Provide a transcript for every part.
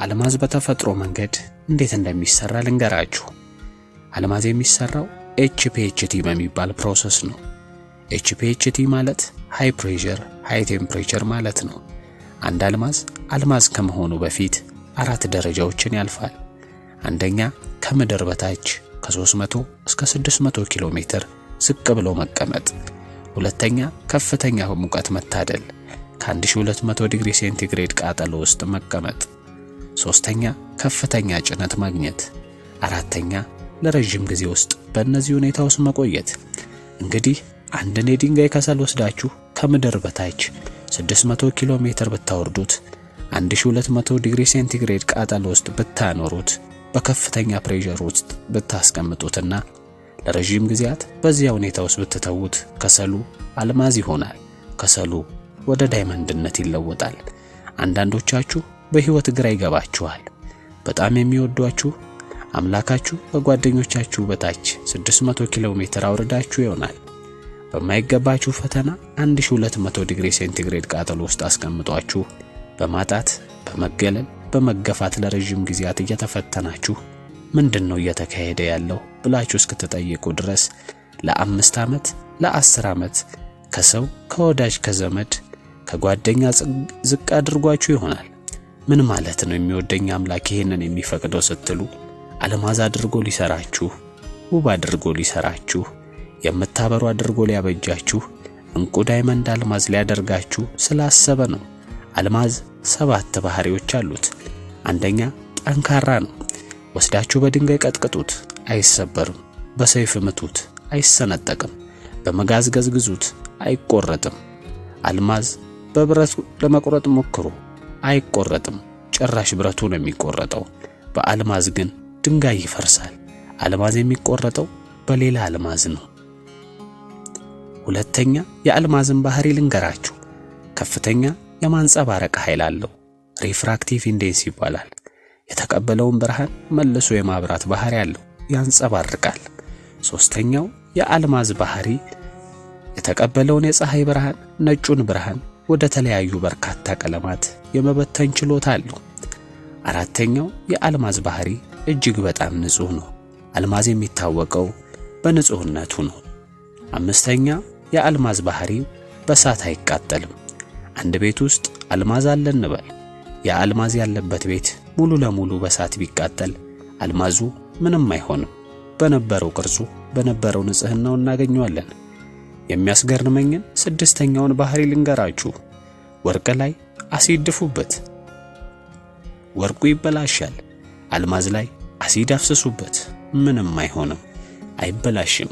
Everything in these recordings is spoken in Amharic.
አልማዝ በተፈጥሮ መንገድ እንዴት እንደሚሰራ ልንገራችሁ። አልማዝ የሚሰራው HPHT በሚባል process ነው። HPHT ማለት high pressure high temperature ማለት ነው። አንድ አልማዝ አልማዝ ከመሆኑ በፊት አራት ደረጃዎችን ያልፋል። አንደኛ፣ ከምድር በታች ከ300 እስከ 600 ኪሎ ሜትር ዝቅ ብሎ መቀመጥ። ሁለተኛ፣ ከፍተኛ ሙቀት መታደል፣ ከ1200 ዲግሪ ሴንቲግሬድ ቃጠሎ ውስጥ መቀመጥ። ሶስተኛ፣ ከፍተኛ ጭነት ማግኘት። አራተኛ፣ ለረዥም ጊዜ ውስጥ በእነዚህ ሁኔታ ውስጥ መቆየት። እንግዲህ አንድን የድንጋይ ከሰል ወስዳችሁ ከምድር በታች 600 ኪሎ ሜትር ብታወርዱት፣ 1200 ዲግሪ ሴንቲግሬድ ቃጠሎ ውስጥ ብታኖሩት፣ በከፍተኛ pressure ውስጥ ብታስቀምጡትና ለረዥም ጊዜያት በዚያ ሁኔታ ውስጥ ብትተዉት ከሰሉ አልማዝ ይሆናል። ከሰሉ ወደ diamond ነት ይለወጣል። አንዳንዶቻችሁ በሕይወት ግራ ይገባችኋል። በጣም የሚወዷችሁ አምላካችሁ ከጓደኞቻችሁ በታች 600 ኪሎ ሜትር አውርዳችሁ ይሆናል። በማይገባችሁ ፈተና 1200 ዲግሪ ሴንቲግሬድ ቃጠሎ ውስጥ አስቀምጧችሁ፣ በማጣት፣ በመገለል፣ በመገፋት ለረዥም ጊዜያት እየተፈተናችሁ ምንድን ነው እየተካሄደ ያለው ብላችሁ እስክትጠይቁ ድረስ ለ5 ዓመት፣ ለ10 ዓመት ከሰው፣ ከወዳጅ፣ ከዘመድ፣ ከጓደኛ ዝቅ አድርጓችሁ ይሆናል። ምን ማለት ነው የሚወደኝ አምላክ ይሄንን የሚፈቅደው ስትሉ አልማዝ አድርጎ ሊሰራችሁ፣ ውብ አድርጎ ሊሰራችሁ፣ የምታበሩ አድርጎ ሊያበጃችሁ፣ እንቁ diamond አልማዝ ሊያደርጋችሁ ስላሰበ ነው። አልማዝ ሰባት ባህሪዎች አሉት። አንደኛ፣ ጠንካራ ነው። ወስዳችሁ በድንጋይ ቀጥቅጡት፣ አይሰበርም። በሰይፍ ምቱት፣ አይሰነጠቅም። በመጋዝ ገዝግዙት፣ አይቆረጥም። አልማዝ በብረት ለመቁረጥ ሞክሩ፣ አይቆረጥም። ጭራሽ ብረቱ ነው የሚቆረጠው። በአልማዝ ግን ድንጋይ ይፈርሳል። አልማዝ የሚቆረጠው በሌላ አልማዝ ነው። ሁለተኛ፣ የአልማዝን ባህሪ ልንገራችሁ። ከፍተኛ የማንጸባረቅ ኃይል አለው። Refractive index ይባላል። የተቀበለውን ብርሃን መልሶ የማብራት ባህሪ አለው፣ ያንጸባርቃል። ሶስተኛው የአልማዝ ባህሪ የተቀበለውን የፀሐይ ብርሃን፣ ነጩን ብርሃን ወደ ተለያዩ በርካታ ቀለማት የመበተን ችሎታ አለው። አራተኛው የአልማዝ ባህሪ እጅግ በጣም ንጹህ ነው። አልማዝ የሚታወቀው በንጹህነቱ ነው። አምስተኛ፣ የአልማዝ ባህሪ በእሳት አይቃጠልም። አንድ ቤት ውስጥ አልማዝ አለ እንበል። የአልማዝ ያለበት ቤት ሙሉ ለሙሉ በእሳት ቢቃጠል አልማዙ ምንም አይሆንም። በነበረው ቅርጹ፣ በነበረው ንጽህናው እናገኘዋለን። የሚያስገርመኝን ስድስተኛውን ባህሪ ልንገራችሁ። ወርቅ ላይ አሲድ ድፉበት፣ ወርቁ ይበላሻል። አልማዝ ላይ አሲድ አፍስሱበት፣ ምንም አይሆንም፣ አይበላሽም።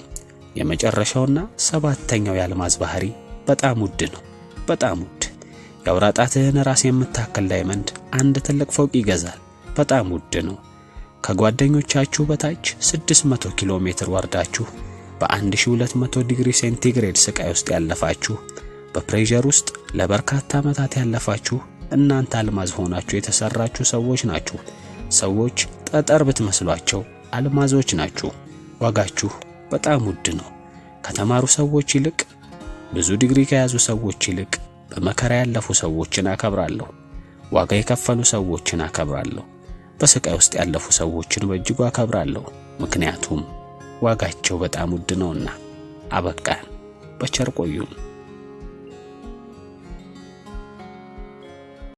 የመጨረሻውና ሰባተኛው የአልማዝ ባህሪ በጣም ውድ ነው። በጣም ውድ። የአውራ ጣትህን ራስ የምታክል diamond አንድ ትልቅ ፎቅ ይገዛል። በጣም ውድ ነው። ከጓደኞቻችሁ በታች 600 ኪሎ ሜትር ወርዳችሁ በ1200 ዲግሪ ሴንቲግሬድ ስቃይ ውስጥ ያለፋችሁ፣ በ pressure ውስጥ ለበርካታ ዓመታት ያለፋችሁ እናንተ አልማዝ ሆናችሁ የተሰራችሁ ሰዎች ናችሁ። ሰዎች ጠጠር ብትመስሏቸው አልማዞች ናችሁ። ዋጋችሁ በጣም ውድ ነው። ከተማሩ ሰዎች ይልቅ፣ ብዙ ዲግሪ ከያዙ ሰዎች ይልቅ በመከራ ያለፉ ሰዎችን አከብራለሁ። ዋጋ የከፈሉ ሰዎችን አከብራለሁ። በስቃይ ውስጥ ያለፉ ሰዎችን በእጅጉ አከብራለሁ። ምክንያቱም ዋጋቸው በጣም ውድ ነውና። አበቃን። በቸር ቆዩን።